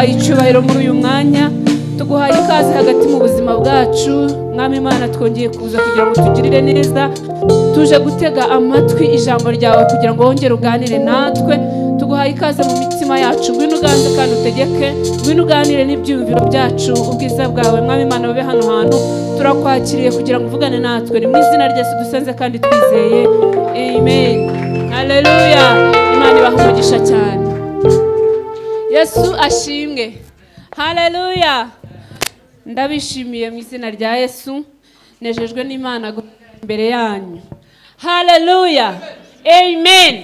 Tuguhaye icyubahiro muri uyu mwanya, tuguhaye ikaze hagati mu buzima bwacu. Mwami Imana, twongeye kuza kugira ngo tugirire neza, tuje gutega amatwi ijambo ryawe kugira ngo wongere uganire natwe. Tuguhaye ikaze mu mitima yacu, ngwino uganze kandi utegeke, ngwino uganire n'ibyiyumviro byacu. Ubwiza bwawe, Mwami Imana, bube hano hantu. Turakwakiriye kugira ngo uvugane natwe. Ni mu izina rya Yesu dusenze kandi twizeye, amen. Haleluya. Imana ibahe umugisha cyane. Yesu ashimwe. Haleluya. Ndabishimiye mu izina rya Yesu, nejejwe n'Imana guhagarara imbere yanyu. Haleluya. Amen.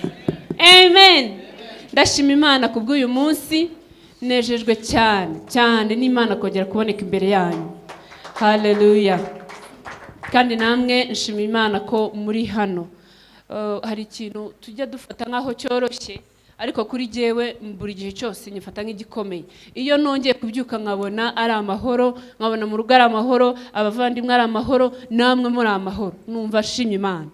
Amen. Ndashima Imana kubw'uyu munsi, nejejwe cyane cyane n'Imana kongera kuboneka imbere yanyu. Haleluya. Kandi namwe nshima Imana ko muri hano. Hari ikintu tujya dufata nk'aho cyoroshye, ariko kuri jyewe buri gihe cyose nyifata nk'igikomeye. Iyo nongeye kubyuka nkabona ari amahoro, nkabona mu rugo ari amahoro, abavandimwe ari amahoro, namwe muri amahoro, numva nshimye Imana.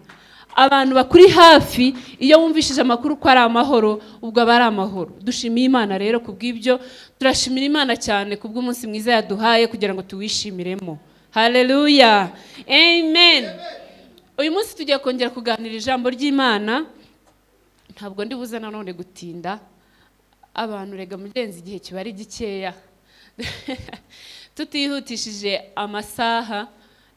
Abantu bakuri hafi iyo wumvishije amakuru ko ari amahoro, ubwo aba ari amahoro. Dushimiye Imana rero kubw'ibyo, turashimira Imana cyane kubw'umunsi mwiza yaduhaye kugira ngo tuwishimiremo. Haleluya. Amen. Uyu munsi tugiye kongera kuganira ijambo ry'Imana. Ntabwo ndi buze nanone gutinda, abantu rega mugenzi igihe kiba ari gikeya. Tutihutishije amasaha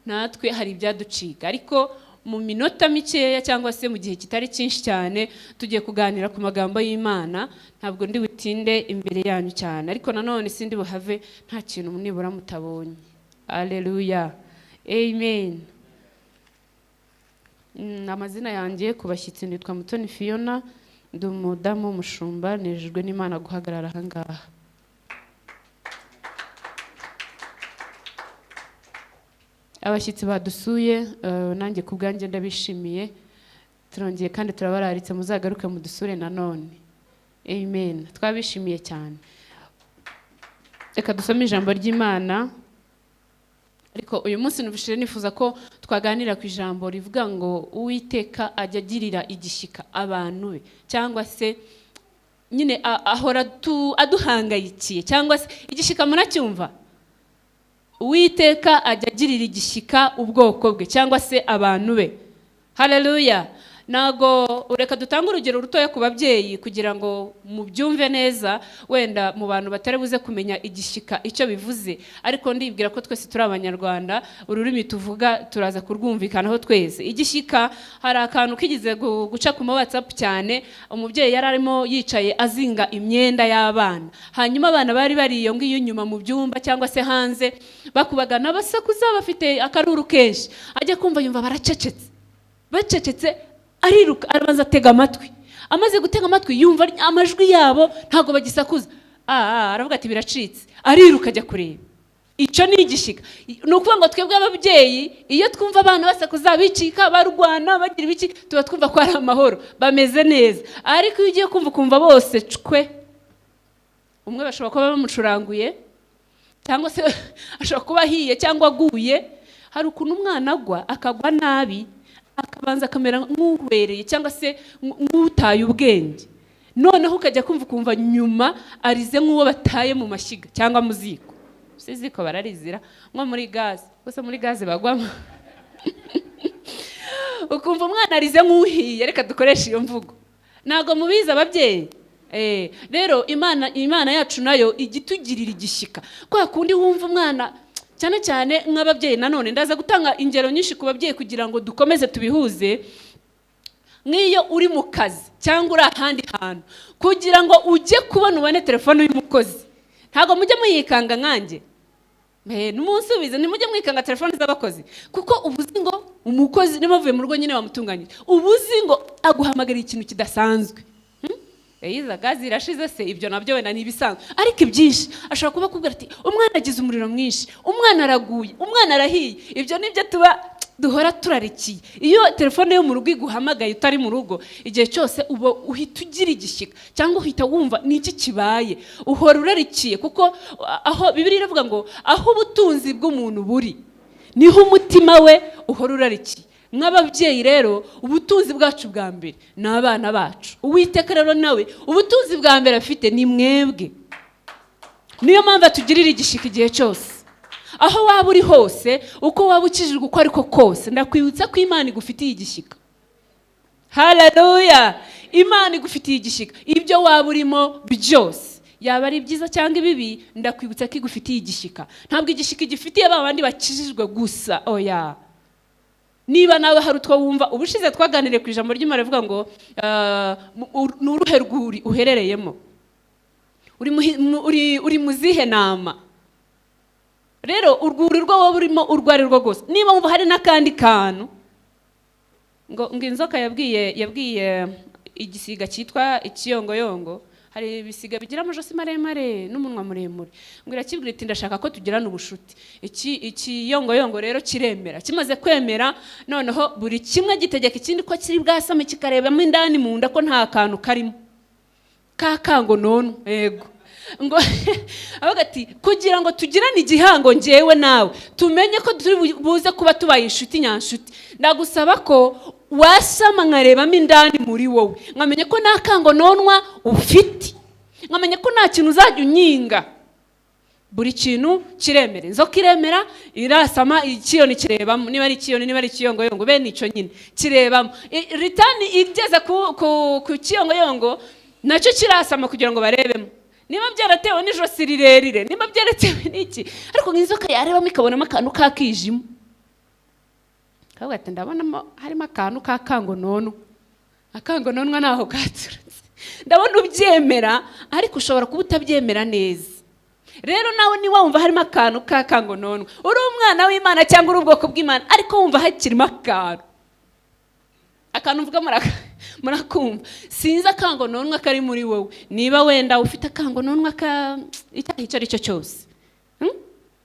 natwe hari ibyaducika, ariko mu minota mikeya cyangwa se mu gihe kitari cyinshi cyane tugiye kuganira ku magambo y'Imana. Ntabwo ndi butinde imbere yanyu cyane, ariko nanone sindi buhave nta kintu nibura mutabonye. Haleluya. Amen. Amazina yanjye ku bashyitsi nitwa Mutoni Fiona, ndi umudamu w'umushumba, nejejwe n'Imana guhagarara aha ngaha. Abashyitsi badusuye, nanjye ku bwanjye ndabishimiye, turongeye kandi turabararitse, muzagaruke mudusure nanone. Amen. Twabishimiye cyane. Reka dusome ijambo ry'Imana. Ariko uyu munsi nubishije nifuza ko twaganira ku ijambo rivuga ngo Uwiteka ajya agirira igishyika abantu be, cyangwa se nyine ahora aduhangayikiye, cyangwa se igishyika muracyumva? Uwiteka ajya agirira igishyika ubwoko bwe cyangwa se abantu be. Haleluya. Ntago reka dutange urugero rutoya ku babyeyi kugira ngo mubyumve neza, wenda mu bantu batari buze kumenya igishyika icyo bivuze, ariko ndibwira ko twese turi abanyarwanda, ururimi tuvuga turaza kurwumvikanaho twese. Igishyika, hari akantu kigeze guca ku ma WhatsApp cyane, umubyeyi yari arimo yicaye azinga imyenda y'abana, hanyuma abana bari bari iyo ngiyo inyuma mu byumba cyangwa se hanze, bakubagana basakuza bafite akaruru kenshi, ajya kumva yumva baracecetse, bacecetse, ariruka arabanza atega amatwi, amaze gutega amatwi yumva amajwi yabo ntabwo bagisakuza, aravuga ati biracitse, ariruka ajya kureba. Icyo ni igishyika. Ni ukuvuga ngo twebwe ababyeyi iyo twumva abana basakuza, bicika, barwana, bagira ibiki, tuba twumva ko ari amahoro, bameze neza. Ariko iyo ugiye kumva ukumva bose cwe, umwe bashobora kuba bamucuranguye, cyangwa se ashobora kuba ahiye cyangwa aguye. Hari ukuntu umwana agwa akagwa nabi, akabanza akamera nk'uhwereye cyangwa se nk'utaye ubwenge, noneho ukajya kumva ukumva nyuma arize nk'uwo bataye mu mashyiga cyangwa mu ziko. Si ziko bararizira, nko muri gaze, gusa muri gaze bagwamo. Ukumva umwana arize nk'uhiye, reka dukoreshe iyo mvugo. Ntabwo mubizi ababyeyi. Rero Imana yacu nayo ijya itugirira igishyika. Kwa kundi wumva umwana, cyane cyane nk'ababyeyi, nanone ndaza gutanga ingero nyinshi ku babyeyi kugira ngo dukomeze tubihuze. Nk'iyo uri mu kazi cyangwa uri ahandi hantu, kugira ngo ujye kubona ubone telefone y'umukozi, ntabwo mujye muyikanga nkanjye. N'umunsi ubize ntimujye mwikanga telefone z'abakozi, kuko ubuzi ngo umukozi niba avuye mu rugo nyine wamutunganyije, ubuzi ngo aguhamagara ikintu kidasanzwe. Iza gazi irashize se, ibyo nabyo wenda ni ibisanzwe, ariko ibyinshi ashobora kuba akubwira ati umwana agize umuriro mwinshi, umwana araguye, umwana arahiye. Ibyo nibyo tuba duhora turarikiye. Iyo telefone yo mu rugo iguhamagaye utari mu rugo, igihe cyose uba uhita ugira igishyika cyangwa uhita wumva ni iki kibaye, uhora urarikiye, kuko aho Bibiliya iravuga ngo aho ubutunzi bw'umuntu buri niho umutima we uhora urarikiye. Nk'ababyeyi rero ubutunzi bwacu bwa mbere ni abana bacu. Uwiteka rero nawe ubutunzi bwa mbere afite ni mwebwe. Niyo mpamvu atugirira igishyika igihe cyose. Aho waba uri hose, uko waba ukijijwe uko ariko kose, ndakwibutsa ko Imana igufitiye igishyika. Haleluya! Imana igufitiye igishyika. Ibyo waba urimo byose, yaba ari byiza cyangwa ibibi, ndakwibutsa ko igufitiye igishyika. Ntabwo igishyika igifitiye ba bandi bakijijwe gusa, oya. Niba nawe hari utwo wumva, ubushize twaganiriye ku ijambo ry'Imana rivuga ngo ni uruhe rwuri uherereyemo, uri mu zihe nama. Rero urwuri rwo wowe urimo urwo ari rwo rwose, niba wumva hari n'akandi kantu ngo inzoka yabwiye igisiga cyitwa ikiyongoyongo. Hari ibisiga bigira amajosi maremare n'umunwa muremure, ngo irakibwira iti ndashaka ko tugirana ubushuti. Ikiyongoyongo rero kiremera. Kimaze kwemera, noneho buri kimwe gitegeka ikindi ko kiri bwasame, kikarebamo indani mu nda ko nta kantu karimo kakango none. Yego, ngo avuga ati kugira ngo tugirane igihango njyewe nawe, tumenye ko turi buze kuba tubaye inshuti nyanshuti, ndagusaba ko wasama nkarebamo indani muri wowe, nkamenya ko nta kango nonwa ufite, nkamenya ko nta kintu uzajya unyinga. Buri kintu kiremera, inzoka iremera, irasama, ikiyoni kirebamo, niba ari ikiyoni, niba ari ikiyongoyongo, bene icyo nyine kirebamo. Ritani igeze ku kiyongoyongo nacyo kirasama kugira ngo barebemo niba byaratewe n'ijosi rirerire, niba byaratewe n'iki. Ariko nk'inzoka yarebamo ikabonamo akantu k'akijima, kavuga ati ndabonamo harimo akantu k'akango nonwa, akango nonwa ntaho katurutse. Ndabona ubyemera ariko ushobora kuba utabyemera neza. Rero nawe niba wumva harimo akantu k'akango nonwa, uri umwana w'Imana cyangwa uri ubwoko bw'Imana, ariko wumva hakirimo akantu, akantu mvuga murakumva, sinzi akango nonwa kari muri wowe. Niba wenda ufite akango nonwa ka icyaha icyo ari cyo cyose,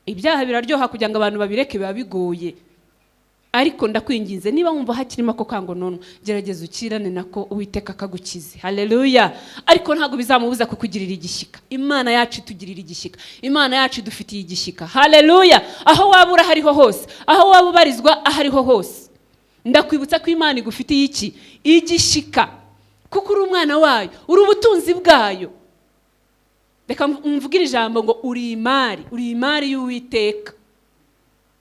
ibyaha biraryoha kugira ngo abantu babireke biba bigoye, ariko ndakwinginze niba wumva hakirimo ako kango nonwa, gerageza ukirane nako, Uwiteka akagukize. Haleluya! Ariko ntabwo bizamubuza kukugirira igishyika. Imana yacu itugirira igishyika, Imana yacu idufitiye igishyika. Haleluya! Aho waba uri ahariho hose, aho waba ubarizwa ahariho hose, ndakwibutsa ko Imana igufitiye iki? Igishyika. Kuko uri umwana wayo, uri ubutunzi bwayo. Reka mvugire ijambo ngo uri imari, uri imari y'Uwiteka.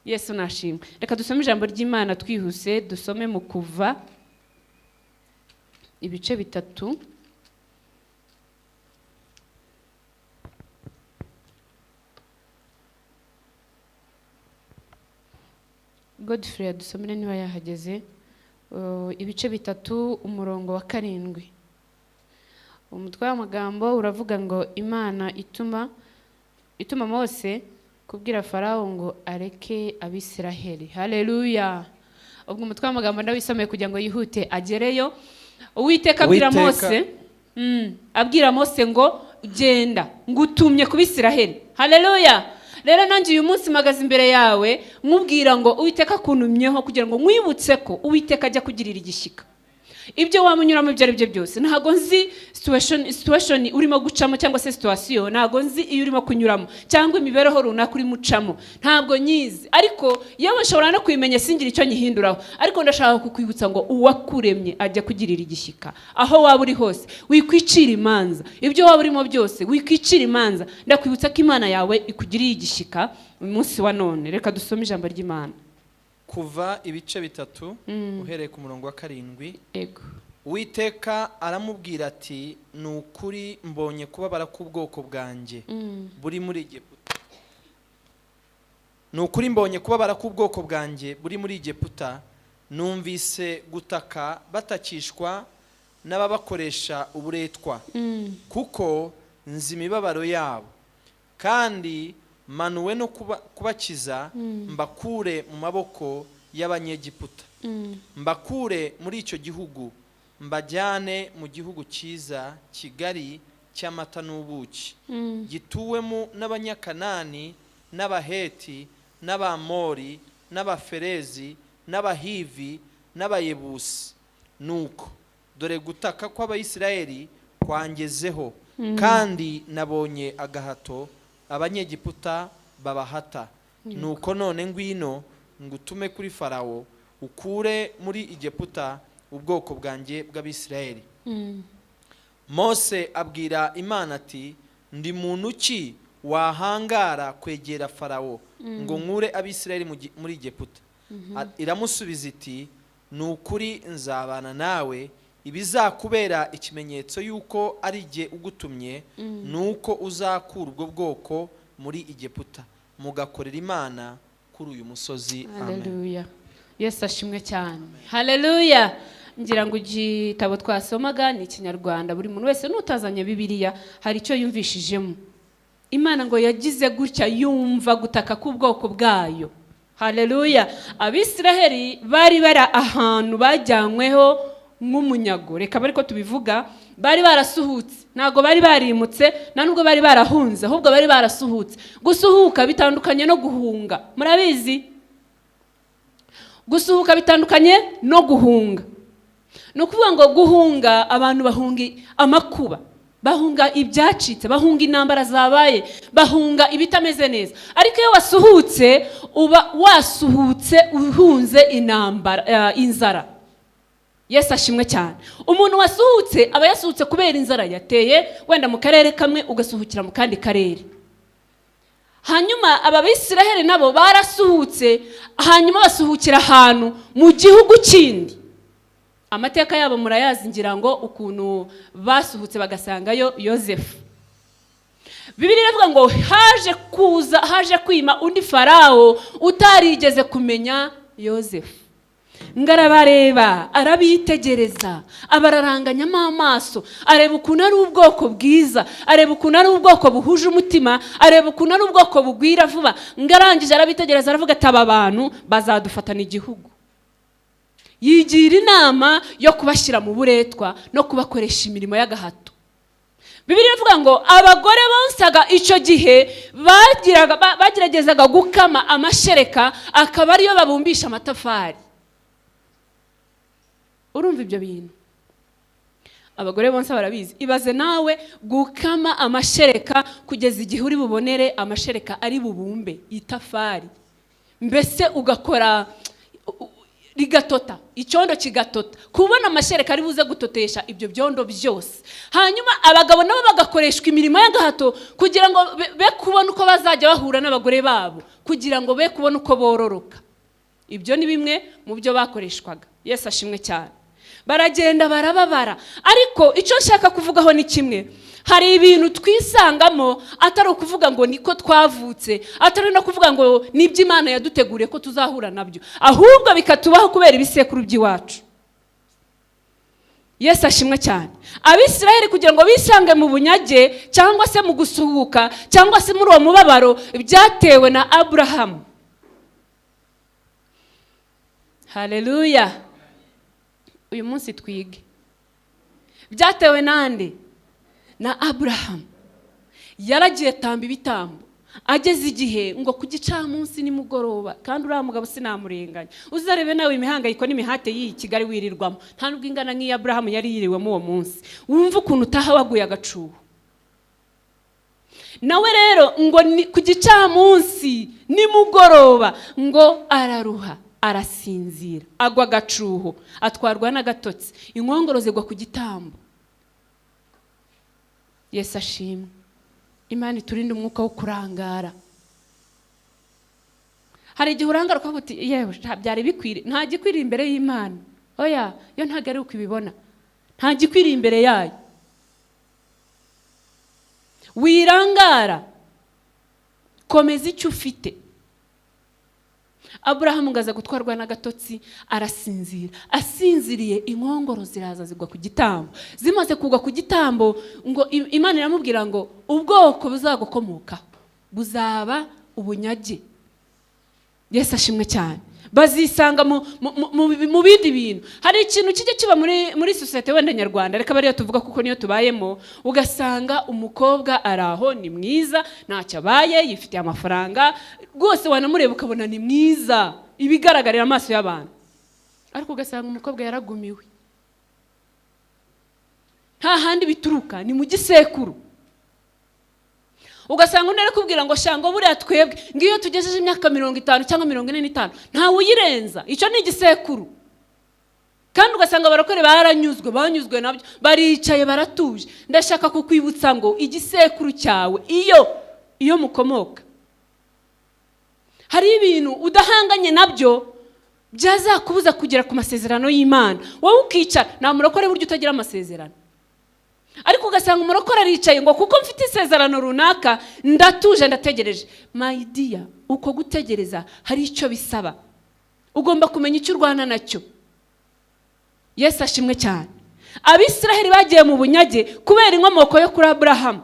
Yesu nashimwe. Reka dusome ijambo ry'Imana twihuse, dusome mu Kuva ibice 3. Godfrey adusomere niba yahageze. Ibice 3 umurongo wa 7. Umutwe w'amagambo uravuga ngo Imana ituma Mose kubwira Farawo ngo areke Abisiraheli. Haleluya! Ubwo umutwe w'amagambo ndawisomeye kugira ngo yihute agereyo. Uwiteka abwira Mose, abwira Mose ngo genda ngutumye ku Bisiraheli. Haleluya! Rero nanjye uyu munsi mpagaze imbere yawe nkubwira ngo Uwiteka akuntumyeho kugira ngo nkwibutse ko Uwiteka ajya kugirira igishyika. Ibyo wamunyuramo ibyo ari byo byose, ntabwo nzi situation urimo gucamo cyangwa se situation, ntabwo nzi iyo urimo kunyuramo cyangwa imibereho runaka urimo ucamo, ntabwo nyizi. Ariko yewe nshobora no kuyimenya singira icyo nyihinduraho, ariko ndashaka kukwibutsa ngo uwakuremye ajya kugirira igishyika. Aho waba uri hose wikwicira imanza, ibyo waba urimo byose wikwicira imanza. Ndakwibutsa ko Imana yawe ikugiriye igishyika umunsi wa none. Reka dusome ijambo ry'Imana. Kuva ibice 3 uhereye ku murongo wa 7. Yego. Uwiteka aramubwira ati ni ukuri mbonye kubabara k'ubwoko bwanjye buri muri Egiputa. Ni ukuri mbonye kubabara k'ubwoko bwanjye buri muri Egiputa, numvise gutaka batakishwa n'ababakoresha uburetwa, kuko nzi imibabaro yabo, kandi manuwe no kubakiza mbakure mu maboko y'Abanyegiputa, mbakure muri icyo gihugu, mbajyane mu gihugu cyiza kigari cy'amata n'ubuki, gituwemo n'Abanyakanani n'Abaheti n'Abamori n'Abaferezi n'Abahivi n'Abayebusi. Nuko dore gutaka kw'Abayisiraheli kwangezeho, kandi nabonye agahato Abanyegiputa babahata. Nuko none ngwino ngutume kuri Farawo, ukure muri Egiputa ubwoko bwanjye bw'Abisiraheli. Mose abwira Imana ati ndi muntu ki Wahangara kwegera Farawo ngo nkure Abisirayeli muri Egiputa?" Iramusubiza iti: "Ni ukuri nzabana nawe. Ibizakubera ikimenyetso y'uko ari jye ugutumye ni uko uzakura ubwo bwoko muri Egiputa, mugakorera Imana kuri uyu musozi." Amen. Haleluya, Yesu ashimwe cyane, haleluya. Ngira ngo igitabo twasomaga ni Ikinyarwanda. Buri muntu wese n'utazanye Bibiliya hari icyo yumvishijemo. Imana ngo yagize gutya yumva gutaka k'ubwoko bwayo. Haleluya. Abisiraheli bari bari ahantu bajyanyweho nk'umunyago, reka bari ko tubivuga, bari barasuhutse. Ntabwo bari barimutse, nta nubwo bari barahunze, ahubwo bari barasuhutse. Gusuhuka bitandukanye no guhunga, murabizi. Gusuhuka bitandukanye no guhunga. Ni ukuvuga ngo guhunga, abantu bahunga amakuba, bahunga ibyacitse, bahunga intambara zabaye, bahunga ibitameze neza. Ariko iyo wasuhutse, uba wasuhutse uhunze intambara, inzara. Yesu ashimwe cyane. Umuntu wasuhutse aba yasuhutse kubera inzara yateye wenda mu karere kamwe, ugasuhukira mu kandi karere. Hanyuma aba Bisiraheli nabo barasuhutse, hanyuma basuhukira ahantu mu gihugu kindi. Amateka yabo murayazi, ngira ngo ukuntu basuhutse bagasangayo Yozefu. Bibiliya iravuga ngo haje kuza, haje kwima undi Farawo utarigeze kumenya Yozefu. Ngo arabareba, arabitegereza, abararanganyamo amaso, areba ukuntu ari ubwoko bwiza, areba ukuntu ari ubwoko buhuje umutima, areba ukuntu ari ubwoko bugwira vuba. Ngo arangije arabitegereza, aravuga ati: "Aba bantu bazadufatana igihugu." Yigira inama yo kubashyira mu buretwa no kubakoresha imirimo y'agahato. Bibiliya iravuga ngo abagore bonsaga icyo gihe bageragezaga gukama amashereka, akaba ariyo babumbisha amatafari. Urumva ibyo bintu? Abagore bonsa barabizi. Ibaze nawe gukama amashereka kugeza igihe uri bubonere amashereka ari bubumbe itafari, mbese ugakora rigatota, icyondo kigatota, kubona amashereka ari buze gutotesha ibyo byondo byose. Hanyuma abagabo nabo bagakoreshwa imirimo y'agahato kugira ngo be kubona uko bazajya bahura n'abagore babo, kugira ngo be kubona uko bororoka. Ibyo ni bimwe mu byo bakoreshwaga. Yesu ashimwe cyane. Baragenda barababara. Ariko icyo nshaka kuvugaho ni kimwe: hari ibintu twisangamo atari ukuvuga ngo niko twavutse, atari no kuvuga ngo nibyo Imana yaduteguriye ko tuzahura nabyo, ahubwo bikatubaho kubera ibisekuru by'iwacu. Yesu ashimwe cyane. Abisiraheli kugira ngo bisange mu bunyage cyangwa se mu gusuhuka cyangwa se muri uwo mubabaro, byatewe na Aburahamu. Haleluya. Uyu munsi twige byatewe nande? Na Aburahamu. Yaragiye tamba ibitambo, ageze igihe ngo ku gicamunsi nimugoroba. Kandi uriya mugabo sinamurenganya. Uzarebe nawe imihangayiko n'imihate y'iyi Kigali wirirwamo, nta nubwo ingana nk'iyo Aburahamu yari yiriwemo uwo munsi. Wumva ukuntu utaha waguye agacuho. Nawe rero ngo ni ku gicamunsi nimugoroba, ngo araruha, arasinzira, agwa agacuho, atwarwa n'agatotsi, inkongoro zigwa ku gitambo. Yesu ashimwe. Imana iturinde umwuka wo kurangara. Hari igihe urangara ukavuga uti: "Yewe, byari bikwiriye." Nta gikwiriye imbere y'Imana. Oya, yo ntabwo ari uko ibibona. Nta gikwiriye imbere yayo. Wirangara, komeza icyo ufite. Aburahamu ngo aza gutwarwa n'agatotsi, arasinzira. Asinziriye, inkongoro ziraza zigwa ku gitambo. Zimaze kugwa ku gitambo, ngo Imana iramubwira ngo ubwoko buzagukomokaho buzaba ubunyage. Yesu ashimwe cyane. Bazisanga mu bindi bintu. Hari ikintu kijya kiba muri sosiyete wenda nyarwanda, reka bariyo tuvuga kuko niyo tubayemo. Ugasanga umukobwa ari aho, ni mwiza, ntacyo abaye, yifitiye amafaranga rwose, wanamureba ukabona ni mwiza, ibigaragarira amaso y'abantu. Ariko ugasanga umukobwa yaragumiwe. Nta handi bituruka, ni mu gisekuru. Ugasanga undi ari kubwira ngo shango buriya twebwe ngiyo tugejeje imyaka 50 cyangwa 45 ntawe uyirenza. Icyo ni igisekuru. Kandi ugasanga abarokore baranyuzwe, banyuzwe nabyo, baricaye baratuje. Ndashaka kukwibutsa ngo igisekuru cyawe iyo Iyo mukomoka hari ibintu udahanganye nabyo byazakubuza kugera ku masezerano y'Imana, wowe ukicara. Nta murokore buryo utagira amasezerano, ariko ugasanga umurokore aricaye ngo kuko mfite isezerano runaka ndatuje, ndategereje. My dear, uko gutegereza hari icyo bisaba, ugomba kumenya icyo urwana nacyo. Yesu ashimwe cyane. Abisiraheli bagiye mu bunyage kubera inkomoko yo kuri Aburahamu,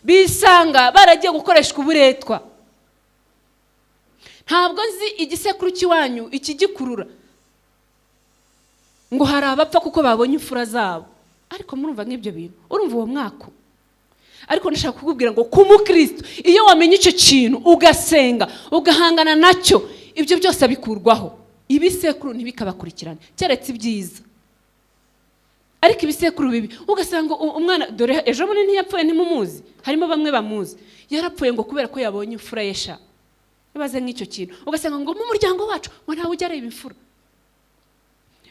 bisanga baragiye gukoreshwa uburetwa. Ntabwo nzi igisekuru cy'iwanyu ikigikurura ngo hari abapfa kuko babonye imfura zabo, ariko murumva nk'ibyo bintu, urumva uwo mwaka. Ariko ndashaka kukubwira ngo ku mukristo, iyo wamenye icyo kintu, ugasenga, ugahangana nacyo, ibyo byose bikurwaho. Ibisekuru ntibikabakurikirane keretse ibyiza, ariko ibisekuru bibi ugasanga umwana, dore ejo bundi ntiyapfuye, ntimumuzi, harimo bamwe bamuzi, yarapfuye ngo kubera ko yabonye imfura ye sha. Ibaze nk'icyo kintu, ugasanga ngo mu muryango wacu ngo ntawe ujya areba imfura.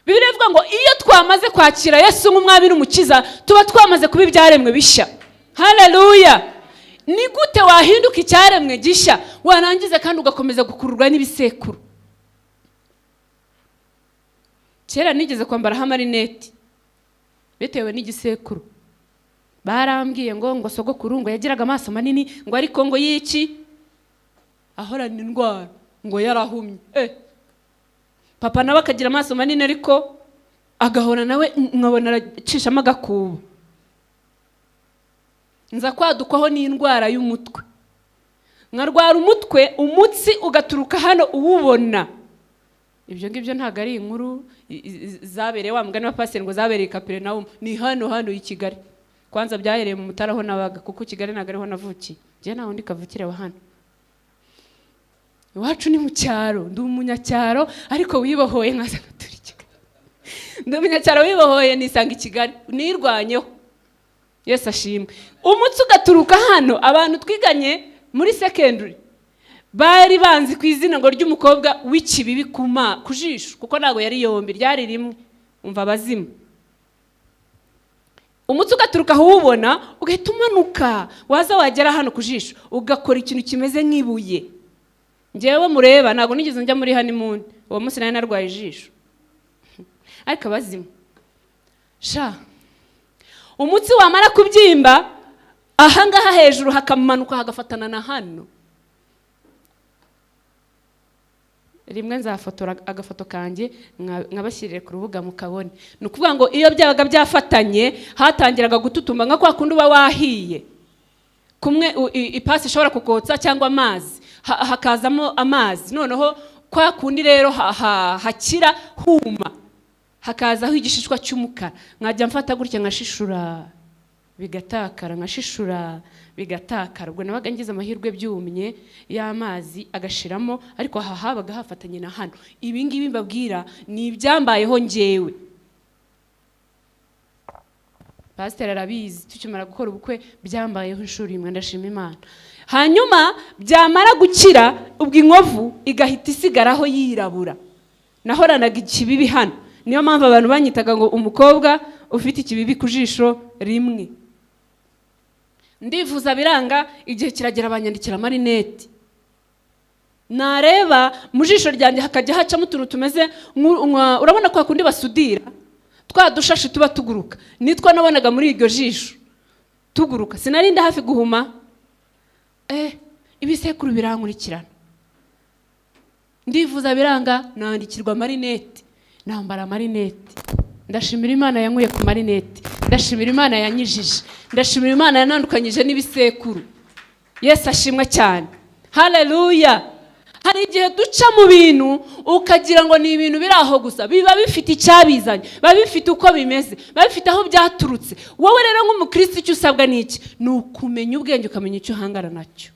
Bibiliya ivuga ngo iyo twamaze kwakira Yesu nk'umwami n'umukiza, tuba twamaze kuba ibyaremwe bishya. Haleluya! Ni gute wahinduka icyaremwe gishya, warangiza kandi ugakomeza gukururwa n'ibisekuru? Kera nigeze kwambaraho amarineti bitewe n'igisekuru. Barambwiye ngo sogokuru ngo yagiraga amaso manini, ngo ariko ngo y'iki ahorana indwara, ngo yarahumye. Papa nawe akagira amaso manini, ariko agahora nawe nkabona aracishamo agakubo. Nza kwadukwaho n'indwara y'umutwe, nkarwara umutwe, umutsi ugaturuka hano uwubona. Ibyo ngibyo ntabwo ari inkuru zabereye wa mugani wa pasiteri ngo zabereye i Kaperinawumu, ni hano hano i Kigali. Kwanza byahereye mu Mutara aho nabaga, kuko Kigali ntabwo ariho navukiye. Njye nta wundi kavukire wa hano, iwacu ni mu cyaro. Ndi umunyacyaro ariko wibohoye, nkaza ngatura i Kigali. Ndi umunyacyaro wibohoye, nisanga i Kigali, nirwanyeho. Yesu ashimwe. Umutsi ugaturuka hano. Abantu twiganye muri secondary bari banzi ku izina ngo ry'umukobwa w'ikibibi ku jisho, kuko ntabwo yari yombi, ryari rimwe. Umva abazimu. Umutsi ugaturuka aho uwubona, ugahita umanuka, waza wagera hano ku jisho ugakora ikintu kimeze nk'ibuye. Njyewe mureba ntabwo nigeze njya muri honeymoon, uwo munsi nari narwaye ijisho. Ariko abazimu sha! Umutsi wamara kubyimba ahangaha hejuru, hakamanuka hagafatana na hano. Rimwe nzafotora agafoto kanjye nkabashyirire ku rubuga mukabone. Ni ukuvuga ngo iyo byabaga byafatanye, hatangiraga gututumba nka kwa kundi uba wahiye, kumwe ipasi ishobora kukotsa cyangwa amazi, hakazamo amazi. Noneho kwa kundi rero hakira huma, hakazaho igishishwa cy'umukara. Nkajya mfata gutya nkashishura bigatakara, nkashishura bigatakara. Ubwo nabaga ngize amahirwe byumye, y'amazi agashiramo, ariko aha habaga hafatanye na hano. Ibi ngibi mbabwira ni ibyambayeho njyewe, pasiteri arabizi. Tukimara gukora ubukwe byambayeho inshuro imwe, ndashima Imana. Hanyuma byamara gukira, ubwo inkovu igahita isigaraho yirabura. Nahoranaga ikibibi hano, niyo mpamvu abantu banyitaga ngo umukobwa ufite ikibibi ku jisho rimwe. Ndivuza biranga, igihe kiragera banyandikira amarineti. Nareba mu jisho ryanjye hakajya hacamo utuntu tumeze, urabona kwa kundi basudira, twa dushashi tuba tuguruka, nitwo nabonaga muri iryo jisho tuguruka. Sinarinda hafi guhuma. Ibisekuru birankurikirana. Ndivuza biranga, nandikirwa amarineti, nambara amarineti. Ndashimira Imana yankuye ku marineti, ndashimira Imana yanyijije, ndashimira Imana yanandukanyije n'ibisekuru. Yesu ashimwe cyane. Haleluya! Hari igihe duca mu bintu ukagira ngo ni ibintu biri aho gusa, biba bifite icyabizanye, biba bifite uko bimeze, biba bifite aho byaturutse. Wowe rero nk'umukristo, icyo usabwa ni iki? Ni ukumenya ubwenge, ukamenya icyo uhangana nacyo.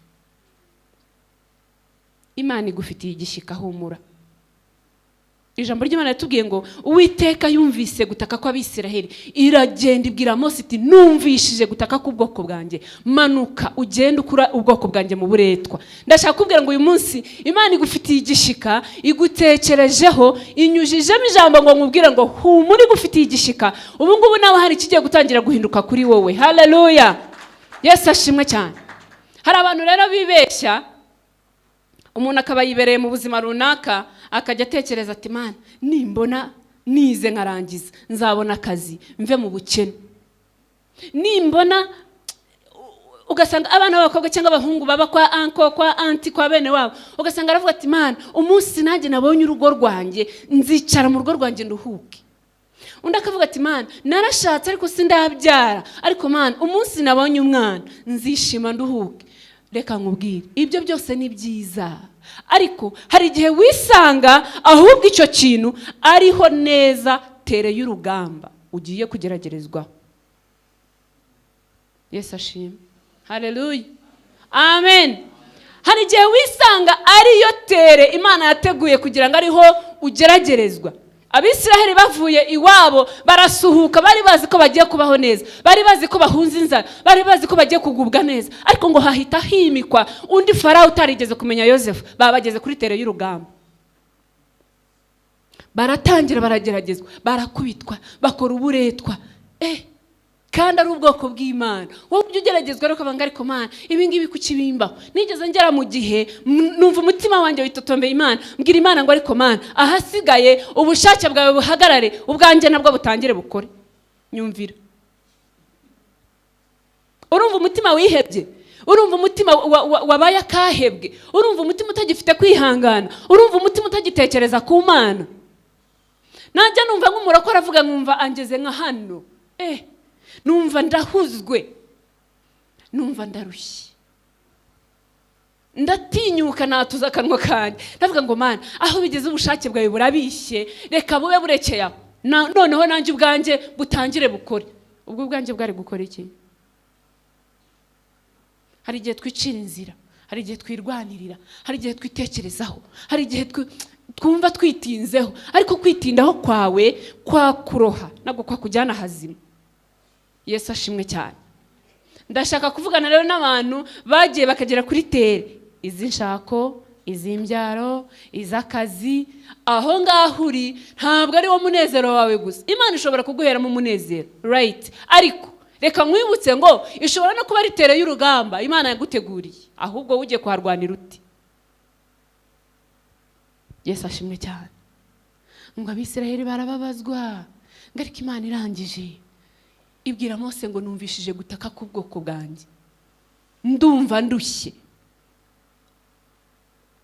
Imana igufitiye igishyika, humura. Ijambo ry'Imana ritubwiye ngo Uwiteka yumvise gutaka kw'Abisiraheli, iragenda ibwira Mose iti: "Numvishije gutaka k'ubwoko bwanjye, manuka ugende ukura ubwoko bwanjye mu buretwa." Ndashaka kubwira ngo uyu munsi Imana igufitiye igishyika, igutekerejeho, inyujijemo ijambo ngo nkubwire ngo humura, igufitiye igishyika. Ubu ngubu nawe hari ikigiye gutangira guhinduka kuri wowe. Haleluya! Yesu ashimwe cyane. Hari abantu rero bibeshya, umuntu akaba yibereye mu buzima runaka, akajya atekereza ati Mana, nimbona nize nkarangiza nzabona akazi mve mu bukene. Nimbona, ugasanga abana b'abakobwa cyangwa abahungu baba kwa uncle, kwa auntie, kwa bene wabo, ugasanga aravuga ati Mana, umunsi nanjye nabonye urugo rwanjye nzicara mu rugo rwanjye nduhuke. Undi akavuga ati Mana, narashatse ariko sindabyara, ariko Mana, umunsi nabonye umwana nzishima nduhuke. Reka nkubwire, ibyo byose ni byiza, ariko hari igihe wisanga ahubwo icyo kintu ariho neza tere y'urugamba ugiye kugeragerezwaho. Yesu ashimwe, haleluya, amen. Hari igihe wisanga ariyo tere Imana yateguye kugira ngo ariho ugeragerezwa. Abisiraheli bavuye iwabo barasuhuka, bari bazi ko bagiye kubaho neza, bari bazi ko bahunze inzara, bari bazi ko bagiye kugubwa neza, ariko ngo hahita himikwa undi Farawo utarigeze kumenya Yosefu. Babageze kuri tere y'urugamba, baratangira barageragezwa, barakubitwa, bakora uburetwa, kandi ari ubwoko bw'Imana. Wowe ujya ugeragezwa ariko banga, ariko Mana, ibi ngibi kuki bimbaho? Nigeze ngera mu gihe numva umutima wanjye witotombeye Imana, mbwira Imana ngo ariko Mana, ahasigaye ubushake bwawe buhagarare, ubwanjye nabwo butangire bukore. Nyumvira, urumva umutima wihebye, urumva umutima wabaye akahebwe, urumva umutima utagifite kwihangana, urumva umutima utagitekereza ku Mana. Najya numva nk'umurakora avuga, nkumva angeze nka hano, numva ndahuzwe, numva ndarushye, ndatinyuka natuza akanwa kanjye, ndavuga ngo Mana, aho bigeze ubushake bwawe burabishye, reka bube burekeye aho, noneho nanjye ubwanjye butangire bukore. Ubwo ubwanjye bwari gukora iki? Hari igihe twicira inzira, hari igihe twirwanirira, hari igihe twitekerezaho, hari igihe twumva twitinzeho, ariko kwitindaho kwawe kwakuroha ntabwo kwakujyana hazima. Yesu ashimwe cyane. Ndashaka kuvugana rero n'abantu bagiye bakagera kuri tere, iz'inshako, iz'imbyaro, iz'akazi. Aho ngaho uri ntabwo ari wo munezero wawe gusa. Imana ishobora kuguheramo umunezero, right? Ariko reka nkwibutse ngo ishobora no kuba ari tere y'urugamba Imana yaguteguriye, ahubwo wowe ugiye kuharwanira uti. Yesu ashimwe cyane. Ngo Abisiraheli barababazwa, ngo ariko Imana irangije ibwira Mose ngo numvishije gutaka k'ubwoko bwanjye, ndumva ndushye,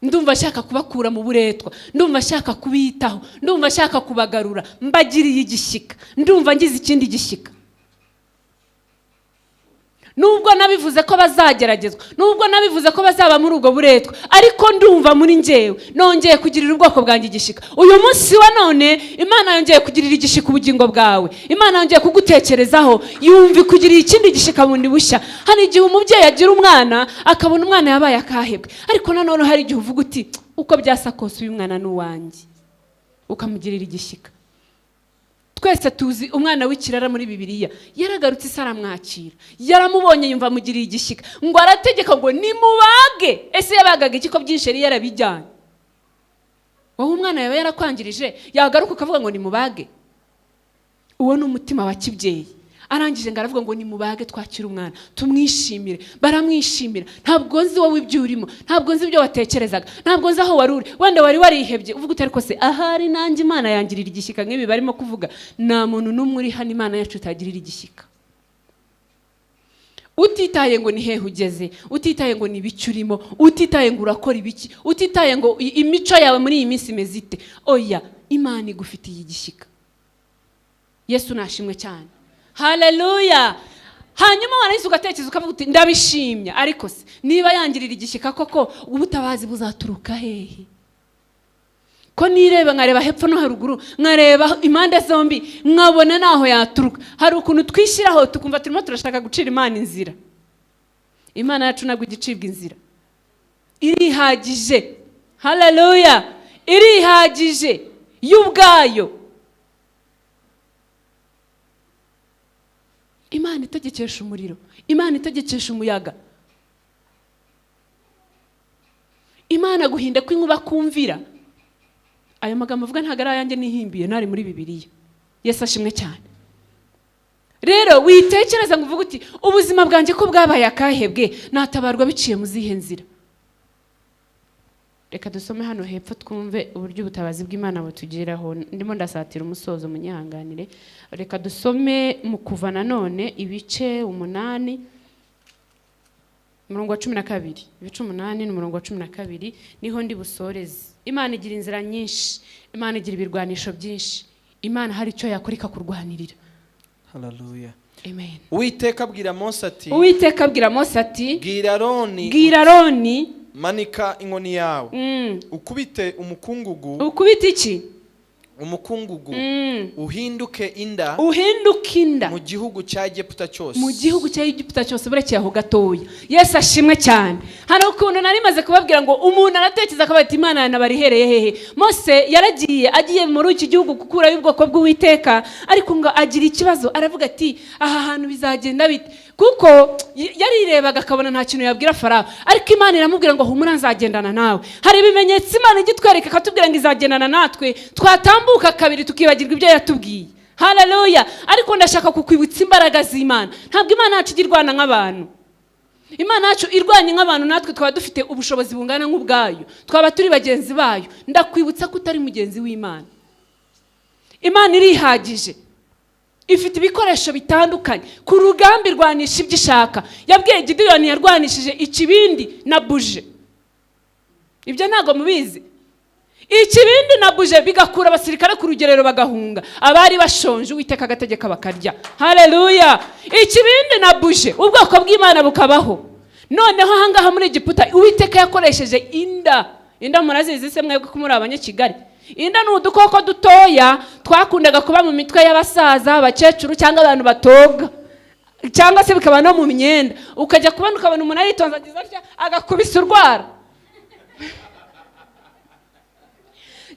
ndumva nshaka kubakura mu buretwa, ndumva nshaka kubitaho, ndumva nshaka kubagarura, mbagiriye igishyika, ndumva ngize ikindi gishyika. Nubwo nabivuze ko bazageragezwa, nubwo nabivuze ko bazaba muri ubwo buretwa, ariko ndumva muri njyewe nongeye kugirira ubwoko bwanjye igishyika. Uyu munsi wa none Imana yongeye kugirira igishyika ubugingo bwawe, Imana yongeye kugutekerezaho, yumva ikugiriye ikindi gishyika bundi bushya. Hari igihe umubyeyi agira umwana akabona umwana yabaye akahebwe, ariko nanone hari igihe uvuga uti uko byasa kose uyu mwana ni uwanjye, ukamugirira igishyika. Twese tuzi umwana w'ikirara muri Bibiliya, yaragarutse ise aramwakira, yaramubonye yumva amugiriye igishyika, ngo arategeka ngo nimubage. Ese yabagaga iki ko byinshi yari yarabijyanye? Wowe umwana yawe yarakwangirije, yagaruka ukavuga ngo nimubage? Uwo ni umutima wa kibyeyi. Arangije ngo aravuga ngo nimubage twakire umwana tumwishimire. Baramwishimira. Ntabwo nzi wowe ibyo urimo, ntabwo nzi ibyo watekerezaga, ntabwo nzi aho wari uri, wenda wari warihebye uvuga uti ariko se ahari nanjye Imana yangirira igishyika nk'ibi barimo kuvuga. Nta muntu n'umwe uri hano Imana yacu itagirira igishyika. Utitaye ngo ni hehe ugeze, utitaye ngo ni ibiki urimo, utitaye ngo urakora ibiki, utitaye ngo imico yawe muri iyi minsi imeze ite, oya, Imana igufitiye igishyika. Yesu nashimwe cyane, haleluya. Hanyuma warangiza ugatekereza ukavuga uti ndabishimye, ariko se niba yangirira igishyika koko ubutabazi buzaturuka hehe? Ko nireba nkareba hepfo no haruguru, nkareba impande zombi, nkabona naho yaturuka. Hari ukuntu twishyiraho tukumva turimo turashaka gucira Imana inzira. Imana yacu ntabwo igicibwa inzira, irihagije. Haleluya, irihagije y'ubwayo. Imana itegekesha umuriro, Imana itegekesha umuyaga, Imana guhinda kw'inkuba kumvira. Aya magambo avuga ntabwo ari ayanjye nihimbiye, nari muri Bibiliya. Yesu ashimwe cyane. Rero witekereza ngo uvuge uti: "Ubuzima bwanjye ko bwabaye akahebwe, natabarwa biciye mu zihe nzira?" Reka dusome hano hepfo, twumve uburyo ubutabazi bw'Imana butugeraho. Ndimo ndasatira umusozo, munyihanganire. Reka dusome mu Kuva nanone, ibice 8, umurongo wa 12. Ibice 8 n'umurongo wa 12 niho ndi busoreze. Imana igira inzira nyinshi, Imana igira ibirwanisho byinshi, Imana hari icyo yakora ikakurwanirira. Haleluya. Amen. Uwiteka abwira Mose ati: Uwiteka abwira Mose ati: "Bwira Aroni, "Bwira Aroni, manika inkoni yawe, ukubite umukungugu." Ukubite iki? Umukungugu. Uhinduke inda Uhinduke inda mu gihugu cya Egiputa cyose. Mu gihugu cya Egiputa cyose. Burekeye aho gatoya. Yesu ashimwe cyane. Hari ukuntu nari maze kubabwira ngo umuntu aratekereza akavuga ati: "Imana yanabarihereye hehe?" Mose yaragiye, agiye muri iki gihugu gukurayo ubwoko bw'Uwiteka, ariko ngo agira ikibazo, aravuga ati: "Aha hantu bizagenda bite?" Kuko yarirebaga akabona nta kintu yabwira Farawo. Ariko Imana iramubwira ngo: "Humura, nzagendana nawe." Hari ibimenyetso Imana ijya itwereka, ikatubwira ngo izagendana natwe, twatambuka kabiri tukibagirwa ibyo yatubwiye. Haleluya! Ariko ndashaka kukwibutsa imbaraga z'Imana. Ntabwo Imana yacu ijya irwana nk'abantu. Imana yacu irwanye nk'abantu, natwe twaba dufite ubushobozi bungana nk'ubwayo, twaba turi bagenzi bayo. Ndakwibutsa ko utari mugenzi w'Imana. Imana irihagije, ifite ibikoresho bitandukanye. Ku rugamba irwanisha ibyo ishaka. Yabwiye Gideyoni, yarwanishije ikibindi na buje. Ibyo ntabwo mubizi? Ikibindi na buje bigakura abasirikare ku rugerero bagahunga, abari bashonje Uwiteka agategeka bakarya. Haleluya! Ikibindi na buje, ubwoko bw'Imana bukabaho. Noneho ahangaha muri Egiputa, Uwiteka yakoresheje inda. Inda murazizi se mwebwe, ko muri Abanyakigali? Inda ni udukoko dutoya twakundaga kuba mu mitwe y'abasaza, abakecuru cyangwa abantu batoga, cyangwa se bikaba no mu myenda. Ukajya kubona ukabona umuntu aritonze, agize atya agakubisa urwara.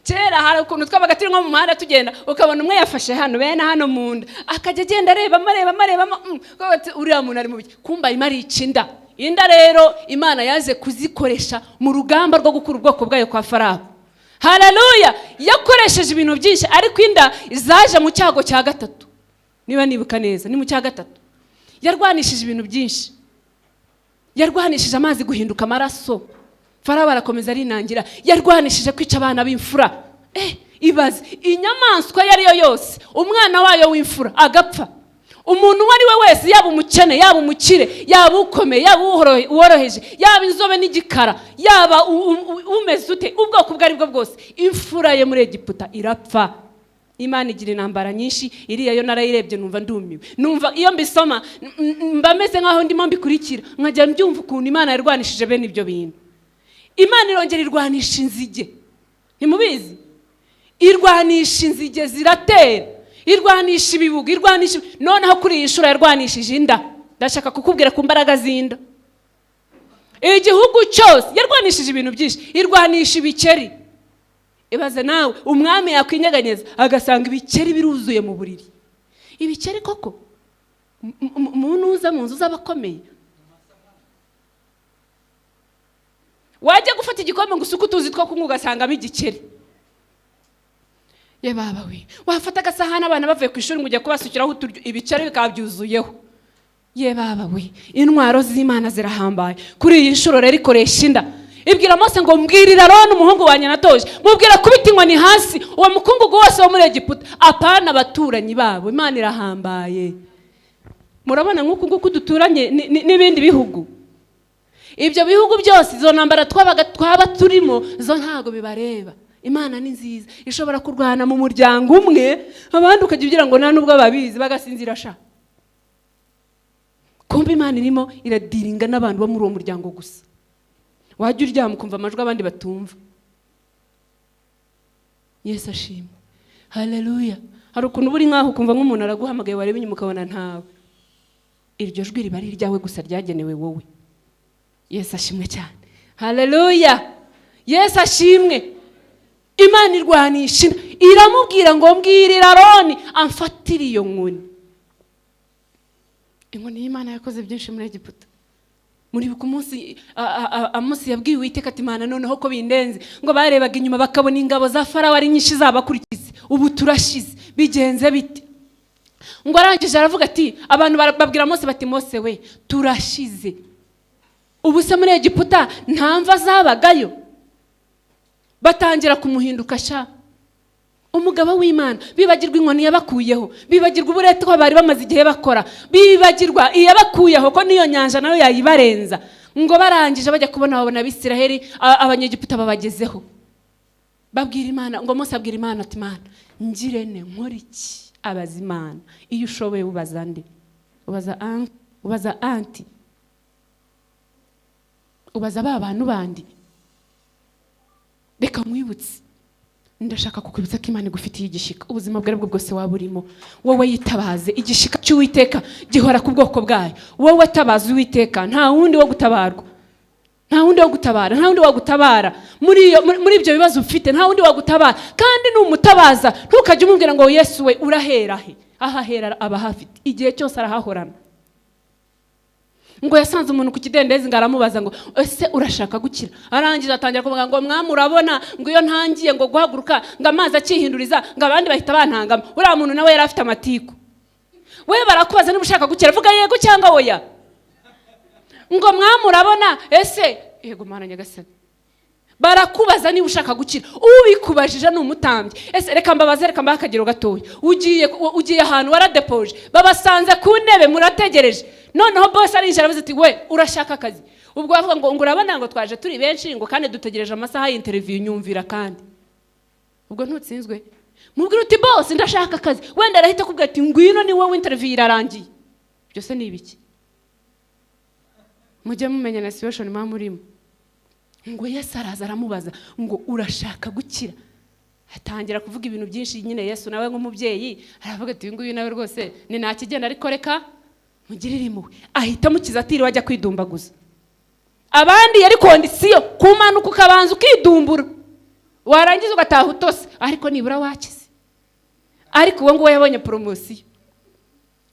Kera hari ukuntu twabaga turi nko mu muhanda tugenda, ukabona umwe yafashe hano, bene hano mu nda, akajya agenda arebamo, arebamo, arebamo, ukavuga ati: "Uriya muntu ari mu biki?" Kumba arimo arica inda. Inda rero Imana yaje kuzikoresha mu rugamba rwo gukura ubwoko bwayo kwa Farawo. Haleluya! Yakoresheje ibintu byinshi, ariko inda zaje mu cyago cya gatatu, niba nibuka neza ni mu cya gatatu. Yarwanishije ibintu byinshi, yarwanishije amazi guhinduka amaraso, Farawo arakomeza arinangira. Yarwanishije kwica abana b'imfura. Ibaze inyamaswa iyo ari yo yose, umwana wayo w'imfura agapfa. Umuntu uwo ari we wese, yaba umukene, yaba umukire, yaba ukomeye, yaba uworoheje, yaba inzobe n'igikara, yaba umeze ute, ubwoko ubwo ari bwo bwose, imfura ye muri Egiputa irapfa. Imana igira intambara nyinshi. Iriya yo narayirebye numva ndumiwe, numva iyo mbisoma mba meze nk'aho ndimo mbikurikira, nkajya mbyumva ukuntu Imana yarwanishije bene ibyo bintu. Imana irongera irwanisha inzige. Ntimubizi? Irwanisha inzige ziratera, irwanisha ibibuga, irwanisha. Noneho kuri iyi nshuro yarwanishije inda. Ndashaka kukubwira ku mbaraga z'inda. Igihugu cyose yarwanishije ibintu byinshi, irwanisha ibikeri. Ibaze nawe, umwami yakwinyeganyeza agasanga ibikeri biruzuye mu buriri. Ibikeri koko muntu uza mu nzu z'abakomeye, wajya gufata igikombe ngo usuke utuzi two kunywa, ugasangamo igikeri. Ye baba we! Wafata agasahani abana bavuye ku ishuri ngo ujye kubasukiraho uturyo, ibikeri bikaba byuzuyeho. Ye baba we! Intwaro z'Imana zirahambaye. Kuri iyi nshuro rero ikoresha inda. Ibwira Mose ngo: "Mbwirira Aroni umuhungu wanjye natoje, mubwira kubita inkoni hasi, uwo mukungugu wose wo muri Egiputa, apana abaturanyi babo." Imana irahambaye. Murabona nk'uku nguku duturanye n'ibindi bihugu, ibyo bihugu byose, izo ntambara twabaga twaba turimo zo ntabwo bibareba. Imana ni nziza, ishobora kurwana mu muryango umwe, abandi ukajya ugira ngo nta nubwo babizi, bagasinzira sha. Kumva Imana irimo iradiringa n'abantu bo muri uwo muryango gusa. Wajya uryama ukumva amajwi abandi batumva. Yesu ashimwe. Haleluya! Hari ukuntu uba uri nk'aho ukumva nk'umuntu araguhamagaye, wareba inyuma ukabona ntawe. Iryo jwi riba ari iryawe gusa, ryagenewe wowe. Yesu ashimwe cyane. Haleluya! Yesu ashimwe. Imana irwanisha inda. Iramubwira ngo: "Mbwirira Aroni amfatire iyo nkoni." Inkoni y'Imana yakoze byinshi muri Egiputa. Muribuka umunsi Amosi yabwiye Uwiteka ati: "Imana, noneho ko bindenze," ngo barebaga inyuma bakabona ingabo za Farawo ari nyinshi zabakurikiza, "ubu turashize, bigenze bite?" Ngo arangije aravuga ati, abantu babwira Mose bati, Mose we, turashize, ubu se muri Egiputa nta mva zabagayo? Batangira kumuhinduka sha umugabo w'Imana, bibagirwa inkoni yabakuyeho, bibagirwa uburetwa bari bamaze igihe bakora, bibagirwa iyabakuyeho ko n'iyo nyanja nayo yayibarenza. Ngo barangije bajya kubona babona Abisiraheli, Abanyegiputa babagezeho. Babwira Imana, ngo Mose abwira Imana ati, Imana ngirene nkora iki? Abaza Imana. Iyo ushoboye ubaza nde? Ubaza ubaza anti, ubaza ba bantu bandi. Reka nkwibutse, ndashaka kukwibutsa ko Imana igufitiye igishika. Ubuzima bwawe bwo bwose waba urimo, wowe yitabaze. Igishika cy'Uwiteka gihora ku bwoko bwayo. Wowe tabaza Uwiteka, nta wundi wo gutabarwa, nta wundi wo gutabara, nta wundi wagutabara muri ibyo bibazo ufite, nta wundi wagutabara. Kandi numutabaza ntukajye umubwira ngo Yesu we urahera he? Ahahera aba ahafite igihe cyose, arahahorana. Ngo yasanze umuntu ku kidendezi, ngo aramubaza ngo ese urashaka gukira? Arangije atangira kuvuga ngo mwami urabona, ngo iyo ntangiye ngo guhaguruka, ngo amazi akihinduriza, ngo abandi bahita bantangamo. Uriya muntu nawe yari afite amatiku. We barakubaza niba ushaka gukira, vuga yego cyangwa oya. Ngo mwami urabona, ese yego Mana nyagasani, barakubaza niba ushaka gukira, ubikubajije ni umutambyi. Ese reka mbabaze, reka mbahe akagero gatoya. Ugiye ahantu waradepoje, babasanze ku ntebe murategereje, noneho bose arinjira aravuze ati we urashaka akazi? Ubwo bavuga ngo urabona ngo twaje turi benshi, ngo kandi dutegereje amasaha y'interview, nyumvira. Kandi ubwo ntutsinzwe. Mubwira uti bose ndashaka akazi, wenda arahita akubwira ati ngwino, ni wowe, interview irarangiye. Byose ni ibiki? Mujye mumenya na situation muba murimo. Ngo Yesu araza aramubaza ngo urashaka gukira? Atangira kuvuga ibintu byinshi nyine. Yesu nawe nk'umubyeyi aravuga ati uyu nguyu nawe rwose ni ntakigenda, ariko reka mugirire impuhwe. Ahita amukiza atiriwe ajya kwidumbaguza. Abandi yari condition kumanuka ukabanza ukidumbura, warangiza ugataha utose, ariko nibura wakize. Ariko uwo nguwo yabonye promotion.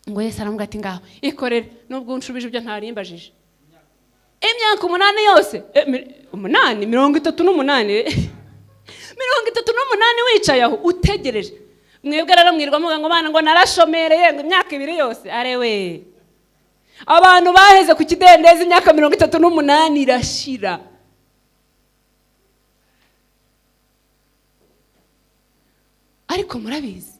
Ngo Yesu aramubwira ati ngaho ikorere, nubwo unshubije ibyo ntarimbajije. Imyaka 8 yose, 8, 38, 38 wicaye aho utegereje. Mwebwe rero mwirwa muvuga ngo bana ngo narashomereye ngo imyaka 2 yose. Arewe, abantu baheze ku kidendezi, imyaka 38 irashira. Ariko murabizi,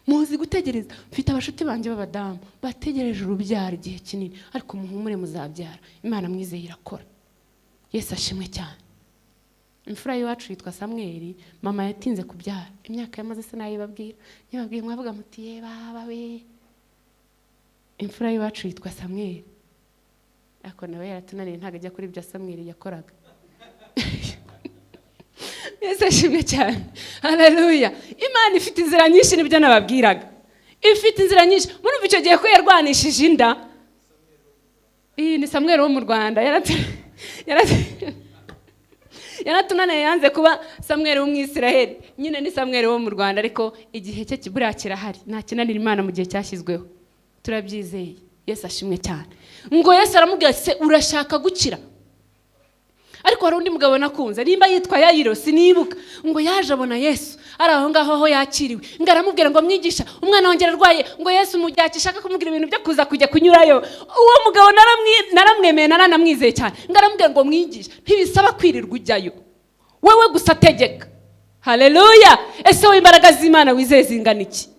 muzi gutegereza. Mfite abashuti banjye b'abadamu bategereje urubyaro igihe kinini, ariko muhumure muzabyara. Imana mwizeye irakora. Yesu ashimwe cyane. Imfura y'iwacu yitwa Samweli, mama yatinze kubyara. Imyaka yamaze se nayibabwira, nyibabwiye mwavuga muti ye baba we. Imfura y'iwacu yitwa Samweli, ariko nawe yaratunaniye, ntabwo ajya kuri ibyo Samweli yakoraga. Yesu ashimwe cyane. Haleluya. Imana ifite inzira nyinshi, nibyo nababwiraga. Ifite inzira nyinshi. Murumva icyo gihe ko yarwanishije inda. Iyi ni Samweli wo mu Rwanda. Yaratunaniye, yanze kuba Samweli w'Umwisiraheli. Nyine ni Samweli wo mu Rwanda, ariko igihe cye buriya kirahari. Nta kinanira Imana mu gihe cyashyizweho. Turabyizeye. Yesu ashimwe cyane. Ngo Yesu aramubwira se urashaka gukira? Ariko hari undi mugabo nakunze, nimba yitwa Yayiro sinibuka, ngo yaje abona Yesu ari aho ngaho aho yakiriwe, ngo aramubwira ngo mwigisha, umwana wanjye ararwaye. Ngo Yesu mu gihe akishaka kumubwira ibintu byo kuza kujya kunyurayo, uwo mugabo naramwemeye, naranamwizeye cyane. Ngo aramubwira ngo mwigisha, ntibisaba kwirirwa ujyayo, wewe gusa tegeka. Haleluya. Ese wowe imbaraga z'Imana wizeye zingana iki?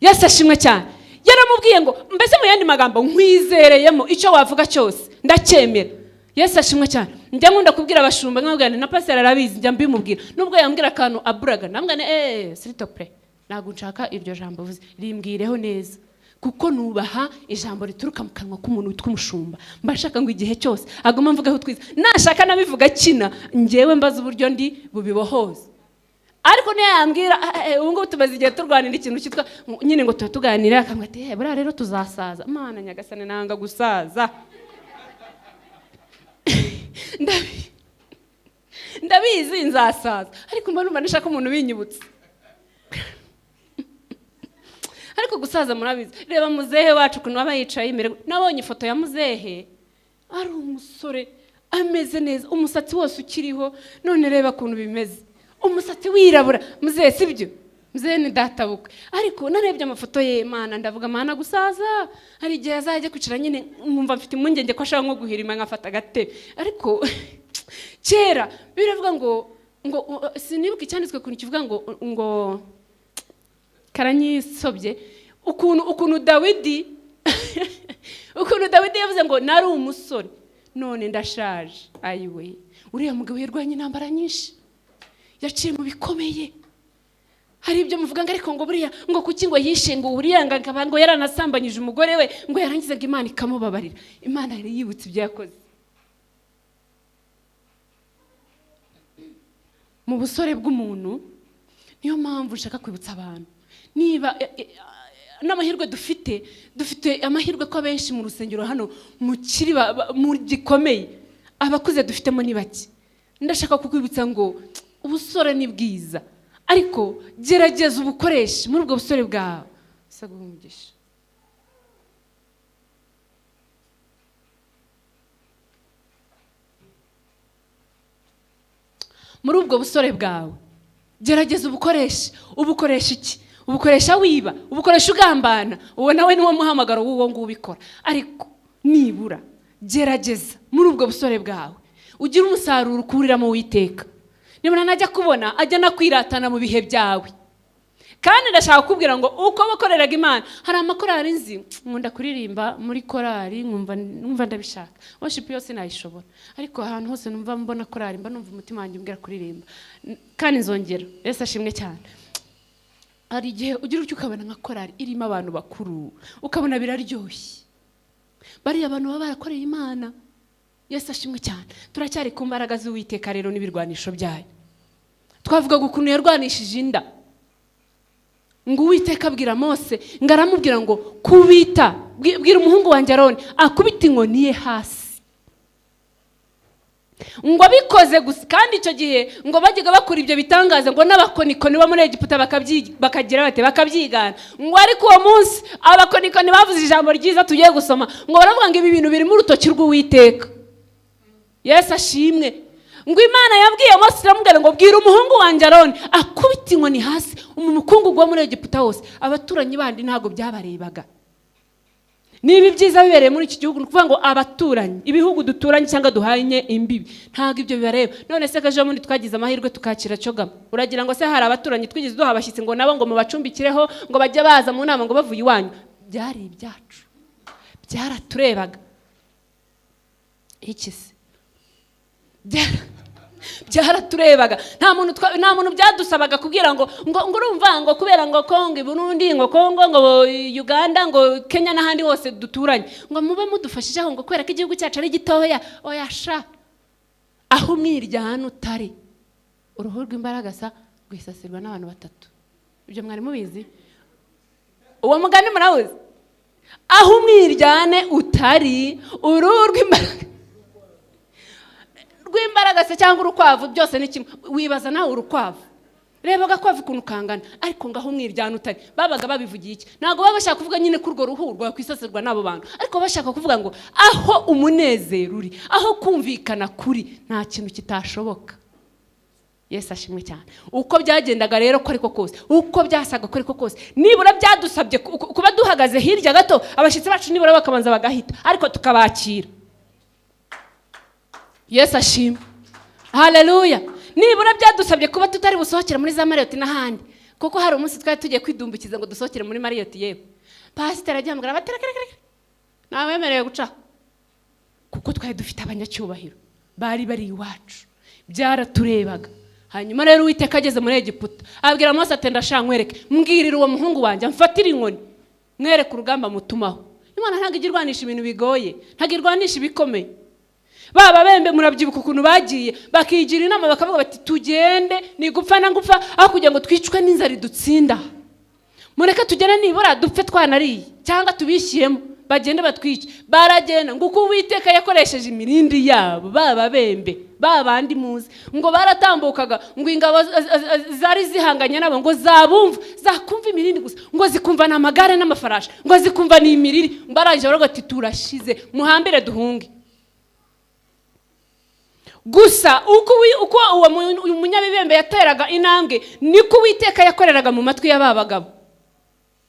Yesu ashimwe cyane. Yaramubwiye ngo mbese mu yandi magambo nkwizereyemo, icyo wavuga cyose ndacyemera. Yesu ashimwe cyane. Njya nkunda kubwira abashumba, nkabwira nti na pastor arabizi, njya mbimubwira nubwo yambwira akantu aburaga, namwe ne s'il te plaît, ntabwo nshaka iryo jambo uvuze, rimbwireho neza, kuko nubaha ijambo rituruka mu kanwa k'umuntu witwa umushumba. Mba nshaka ngo igihe cyose aguma mvugaho twiza, nashaka nabivuga akina, njyewe mbaza uburyo ndi bubibohoze. Ariko niyo yambwira ubu ngubu tumaze igihe turwanira ikintu cyitwa nyine ngo tuba tuganira, akambwira ati buriya rero tuzasaza. Mana nyagasane, nanga gusaza. Ndabizi nzasaza, ariko mba numva nshaka umuntu ubinyibutsa. Ariko gusaza murabizi. Reba muzehe wacu ukuntu aba yicaye imbere. Nabonye ifoto ya muzehe ari umusore ameze neza, umusatsi wose ukiriho, none reba ukuntu bimeze, umusatsi wirabura. Muzehe sibyo? Mzee ni databukwe, ariko narebye amafoto ye, Mana, ndavuga Mana gusaza hari igihe azajya kwicara nyine nkumva mfite impungenge ko ashaka nko guhirima nkafata agatebe. Ariko kera biravuga ngo sinibuka icyanditswe ukuntu kivuga ngo karanyisobye ukuntu Dawidi ukuntu Dawidi yavuze ngo nari umusore none ndashaje. Ayiwe, uriya mugabo yarwanye intambara nyinshi, yaciye mu bikomeye. Hari ibyo muvuga ngo ariko ngo buriya ngo kuki ngo yishe ngo uriya ngo akaba ngo yaranasambanyije umugore we ngo yarangiza ngo Imana ikamubabarira. Imana yari yibutse ibyo yakoze mu busore bw'umuntu. Niyo mpamvu nshaka kwibutsa abantu, niba n'amahirwe dufite amahirwe ko abenshi mu rusengero hano mukiri mu gikomeye, abakuze dufitemo ni bake. Ndashaka kukwibutsa ngo ubusore ni bwiza, ariko gerageza ubukoreshe muri ubwo busore bwawe. Saguha umugisha. Muri ubwo busore bwawe gerageza ubukoreshe. Ubukoresha iki? Ubukoresha wiba, ubukoresha ugambana, uwo nawe niwo muhamagaro w'uwo nguwo ubikora. Ariko nibura gerageza muri ubwo busore bwawe ugire umusaruro ukuriramo Uwiteka. Nibura najya kubona ajya nakwiratana mu bihe byawe. Kandi ndashaka kukubwira ngo uko bakoreraga Imana, hari amakorari nzi nkunda kuririmba muri korari nkumva ndabishaka, worship yose nayishobora, ariko ahantu hose numva mbona korari mba numva umutima wanjye umbwira kuririmba, kandi nzongera. Yesu ashimwe cyane. Hari igihe ugira utyo ukabona nka korari irimo abantu bakuru, ukabona biraryoshye, bariya abantu baba barakoreye Imana. Yesu ashimwe cyane. Turacyari ku mbaraga z'Uwiteka rero n'ibirwanisho byayo. Twavugaga ukuntu yarwanishije inda, ngo Uwiteka abwira Mose, ngo aramubwira ngo kubita, bwira umuhungu wanjye Aroni akubita inkoni ye hasi, ngo abikoze gusa. Kandi icyo gihe ngo bajyaga bakora ibyo bitangaza ngo n'abakonikoni bo muri Egiputa bakagira bate, bakabyigana. Ngo ariko uwo munsi abakonikoni bavuze ijambo ryiza tugiye gusoma, ngo baravuga ngo ibi bintu birimo urutoki rw'Uwiteka. Yesu ashimwe. Ngo Imana yabwiye Mose iramubwira ngo bwira umuhungu wanjye Aroni akubita inkoni hasi umukungugu wo muri Egiputa wose. Abaturanyi bandi ntabwo byabarebaga. Niba ibyiza bibereye muri iki gihugu, ni ukuvuga ngo abaturanyi, ibihugu duturanye cyangwa duhanye imbibi, ntabwo ibyo bibareba. None se ejo bundi twagize amahirwe tukakira Cogama, uragira ngo se hari abaturanyi twigeze duha abashyitsi ngo nabo ngo mubacumbikireho ngo bajye baza mu nama ngo bavuye iwanyu? Byari ibyacu, byaraturebaga. Iki se byaraturebaga. Nta muntu byadusabaga kubwira ngo ngo urumva ngo kubera ngo Kongo, Burundi, ngo Kongo, ngo Uganda, ngo Kenya n'ahandi hose duturanye, ngo mube mudufashijeho ngo kubera ko igihugu cyacu ari gitoya. Oya sha, aho umwiryane utari, uruhu rw'imbaraga sa rwisasirwa n'abantu batatu. Ibyo mwari mubizi? Uwo mugani murawuzi? Aho umwiryane utari, uruhu rw'imbaraga rw'imbaraga se cyangwa urukwavu byose ni kimwe. Wibaza nawe urukwavu, reba agakwavu ukuntu kangana, ariko ngaho umwiryane utari. Babaga babivugiye iki? Ntabwo baba bashaka kuvuga nyine ko urwo ruhu rwakwisasirwa n'abo bantu, ariko bashaka kuvuga ngo aho umunezero uri, aho kumvikana kuri, nta kintu kitashoboka. Yesu ashimwe cyane. Uko byagendaga rero ko ariko kose, uko byasaga ko ariko kose, nibura byadusabye kuba duhagaze hirya gato, abashyitsi bacu nibura bakabanza bagahita, ariko tukabakira. Yesu ashimwe. Haleluya. Nibura byadusabye kuba tutari busohokera muri za Marriott n'ahandi, kuko hari umunsi twari tugiye kwidumbukiza ngo dusohokere muri Marriott. Yewe pasiteri agihamagara baterekerekere, ntawemerewe guca, kuko twari dufite abanyacyubahiro bari bari iwacu, byaraturebaga. Hanyuma rero Uwiteka ageze muri Egiputa abwira Mose ati ndashaka nkwereke, mbwirira uwo muhungu wanjye amfatire inkoni, mwereke urugamba mutumaho. Imana ntabwo ijya irwanisha ibintu bigoye, ntabwo irwanisha ibikomeye. Baba bembe murabyibuka ukuntu bagiye bakigira inama bakavuga bati tugende ni gupfa na gupfa, aho kugira ngo twicwe n'inzara idutsinda, mureke tugende nibura dupfe twanariye cyangwa tubishyiremo bagende batwice. Baragenda ngo uko Uwiteka yakoresheje imirindi yabo, baba bembe babandi muzi, ngo baratambukaga ngo ingabo zari zihanganye nabo ngo zabumva, zakumva imirindi gusa, ngo zikumva n'amagare n'amafarashi, ngo zikumva ni imiriri. Barangije baravuga ati turashize, muhambire duhunge. Gusa uko uwo uyu munyabibembe yateraga intambwe, niko Uwiteka yakoreraga mu matwi y'aba bagabo.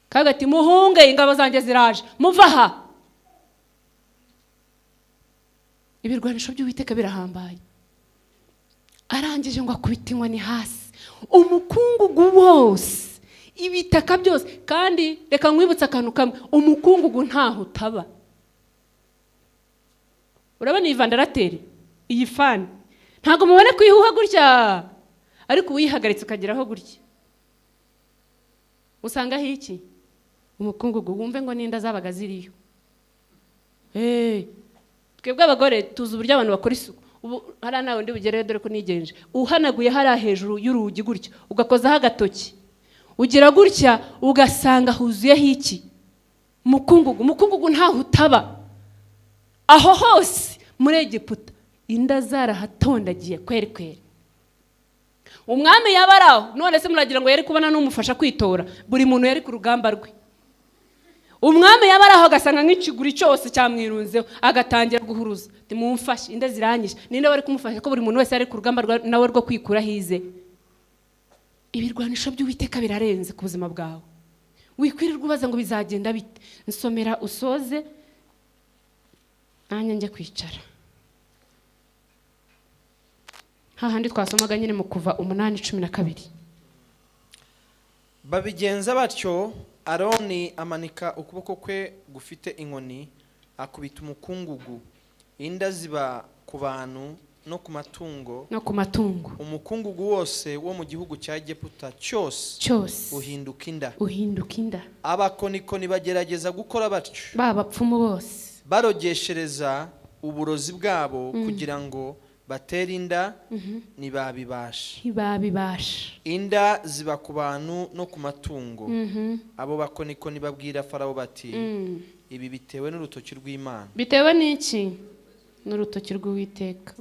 Kaga ati: "Muhunge, ingabo zanjye ziraje, muva aha." Ibirwanisho by'Uwiteka birahambaye. Arangije ngo akubite inkoni hasi, umukungugu wose, ibitaka byose. Kandi reka nkwibutse akantu kamwe: umukungugu ntaho utaba. Urabona iyi ventilateur, iyi fan, ntabwo mubona ko ihuha gutya, ariko uwuyihagaritse ukageraho gutya, usangaho iki? Umukungugu. Wumve ngo n'inda zabaga ziriyo. Hey, twebwe abagore tuzi uburyo abantu bakora isuku. Ubu hariya nawe ndi bugereyo, dore ko nigenje. Uhanaguye hariya hejuru y'urugi gutya, ugakozaho agatoki, ugira gutya, ugasanga huzuyeho iki? Mukungugu. Mukungugu ntaho utaba. Aho hose muri Egiputa inda zarahatondagiye kweri kweri. Umwami yaba ari aho, none se muragira ngo yari kubona n'umufasha kwitora? Buri muntu yari ku rugamba rwe. Umwami yaba ari aho, agasanga nk'ikiguri cyose cyamwirunzeho, agatangira guhuruza: "Mumfashe, inda ziranyishe." Ninde wari kumufasha, ko buri muntu wese yari ku rugamba nawe rwo kwikuraho ize? Ibirwanisho by'Uwiteka birarenze ku buzima bwawe. Wikwirirwa ubaza ngo bizagenda bite. Nsomera usoze, nanjye njye kwicara hahandi twasomaga nyine mu Kuva 8:12. Babigenza batyo. Aroni amanika ukuboko kwe gufite inkoni, akubita umukungugu, inda ziba ku bantu no ku matungo. No ku matungo. Umukungugu wose wo mu gihugu cya Egiputa cyose cyose uhinduka inda. Uhinduka inda. Abakonikoni bagerageza gukora batyo, ba bapfumu bose, barogeshereza uburozi bwabo kugira ngo batere inda, ntibabibasha. Ntibabibasha. Inda ziba ku bantu no ku matungo. Abo bakonikoni babwira Farawo bati: "Ibi bitewe n'urutoki rw'Imana." Bitewe n'iki? N'urutoki rw'Uwiteka.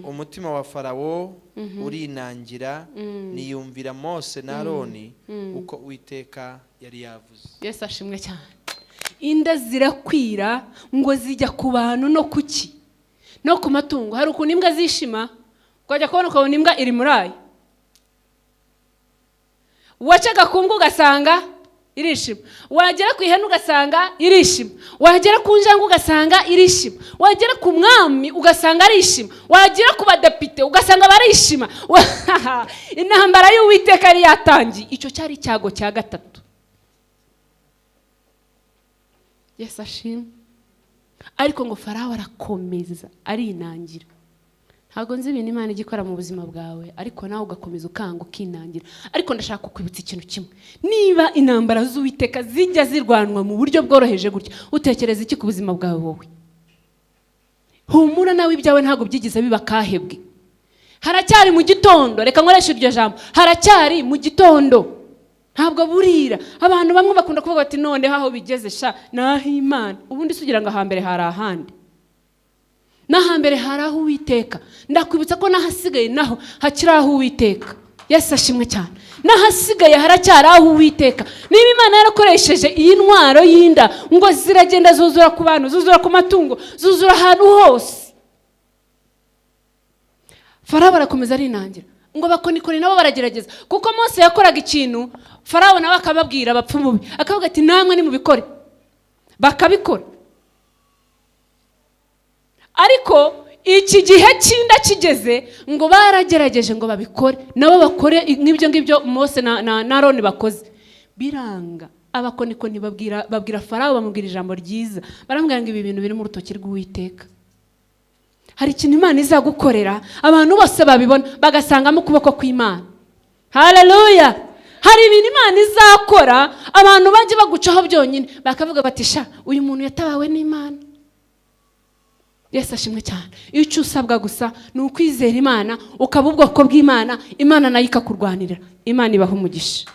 Umutima wa Farawo urinangira, ntiyumvira Mose na Aroni, uko Uwiteka yari yavuze. Yesu ashimwe cyane. Inda zirakwira, ngo zijya ku bantu no kuki? No ku matungo. Hari ukuntu imbwa zishima, ukajya kubona ukabona imbwa iri muri ayo. Wacaga ku mbwa ugasanga irishima, wagera ku ihene ugasanga irishima, wagera ku njangwe ugasanga irishima, wagera ku mwami ugasanga arishima, wagera ku badepite ugasanga barishima. Intambara y'Uwiteka yari yatangiye. Icyo cyari icyago cya gatatu. Yesu ashimwe. Ariko ngo Farawo arakomeza arinangira. Ntabwo nzi ibintu Imana ijya ikora mu buzima bwawe, ariko nawe ugakomeza ukanga, ukinangira. Ariko ndashaka kukwibutsa ikintu kimwe: niba intambara z'Uwiteka zijya zirwanwa mu buryo bworoheje gutya, utekereza iki ku buzima bwawe wowe? Humura, nawe ibyawe ntabwo byigeze biba kahebwe. Haracyari mu gitondo. Reka nkoreshe iryo jambo: haracyari mu gitondo, ntabwo burira. Abantu bamwe bakunda kuvuga bati: "Noneho aho bigeze sha, ni ah'Imana." Ubundi se ugira ngo ahambere hari ahandi? N'ahambere hari aho Uwiteka. Ndakwibutsa ko n'ahasigaye naho hakiri aho Uwiteka. Yesu ashimwe cyane. N'ahasigaye haracyari aho Uwiteka. Niba Imana yarakoresheje iyi ntwaro y'inda, ngo ziragenda zuzura ku bantu, zuzura ku matungo, zuzura ahantu hose, Farawo barakomeza arinangira. Ngo abakonikoni nabo baragerageza, kuko Mose yakoraga ikintu, Farawo nawe akababwira, abapfumu be, akavuga ati: "Namwe nimubikore." Bakabikora. Ariko iki gihe cy'inda kigeze, ngo baragerageje ngo babikore nabo, bakore nk'ibyo ngibyo Mose na Aroni bakoze, biranga. Abakonikoni babwira Farawo, bamubwira ijambo ryiza, baramubwira ngo ibi bintu biri mu rutoki rw'Uwiteka. Hari ikintu Imana izagukorera, abantu bose babibona bagasangamo ukuboko kw'Imana. Haleluya! Hari ibintu Imana izakora, abantu bajya bagucaho byonyine bakavuga bati: "Sha, uyu muntu yatabawe n'Imana." Yesu ashimwe cyane. Icyo usabwa gusa ni ukwizera Imana, ukaba ubwoko bw'Imana, Imana nayo ikakurwanirira. Imana ibaha umugisha.